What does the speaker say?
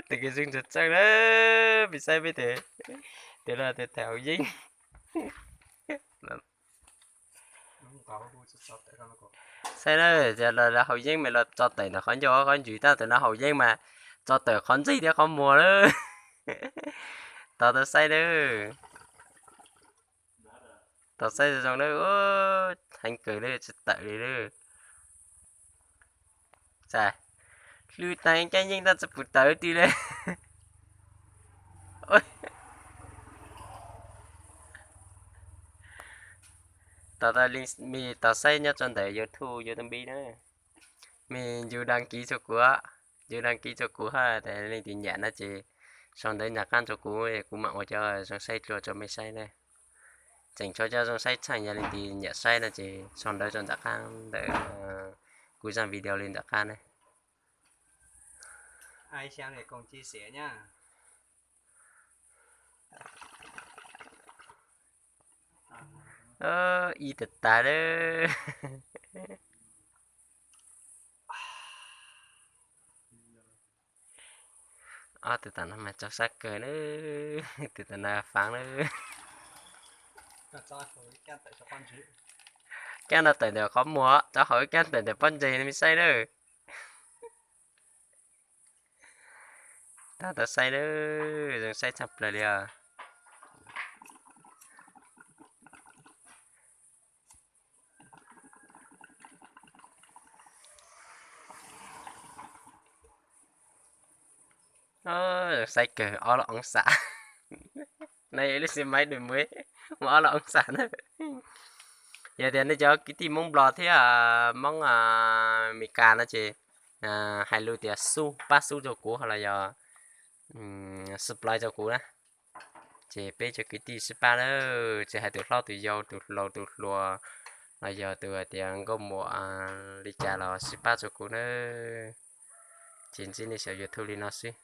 Tus kwv tij txawj txawj na, peb saib peb tus, tus no tus tawm hauv yeeb. Saib na, los hauv yeeb mas los tso tawm ntawm qhov ncauj qhov ntswg, tab tus no hauv yeeb mas tso tawm qhov ntsej thiab qhov muag lawm. Tos tau saib na. Tos saib zoo zoo na. Heev kawg li, tsis tawm li lawm. Hlwb tag caij yeej tab tsis pum tawm twg li. Tos, me tos saib nyob rau ntawm YouTube, YouTube npib na. Me ncu đăng ký rau kuv, ncu đăng ký rau kuv hab, leej twg nyiam no ces sau ntawv nram qab rau kuv, kuv mam ua cov zoo saib dlua rau mej saib na. Tseem tshuav cov zoo saib tsheej, yog leej twg nyiam saib no ces sau ntawv rau nram qab ntawm kuv zaj video li nram qab na. Ib tag tas lawm. Ob tug tom no mas tso sab kawg na, tus tom no faav lawm. Kab no tawm ntawm qhov muag, rov hauv kab tawm ntawm pob ntseg no mej saib na. Tab tom saib na, zoo saib tshaj plaws li os. Zoo saib kawg, ob lub ong xam. No yog ib lub xib maiv đuổi muỗi, muaj ob lub ong xam na. Yog tias nej cov kwv tij Hmoob Nplog thiab Hmoob Amelikas no ces hais lus tias xub, pab xub rau kuv los yog subscribe rau kuv na. Ces peb cov kwv tij sib pab na, tsis hais tus hlob tus yau, tus laus tus hluas, los yog tus hais tias nkauj muam li cas los sib pab rau kuv na. Ces ntsib nej saum YouTube li no xwb.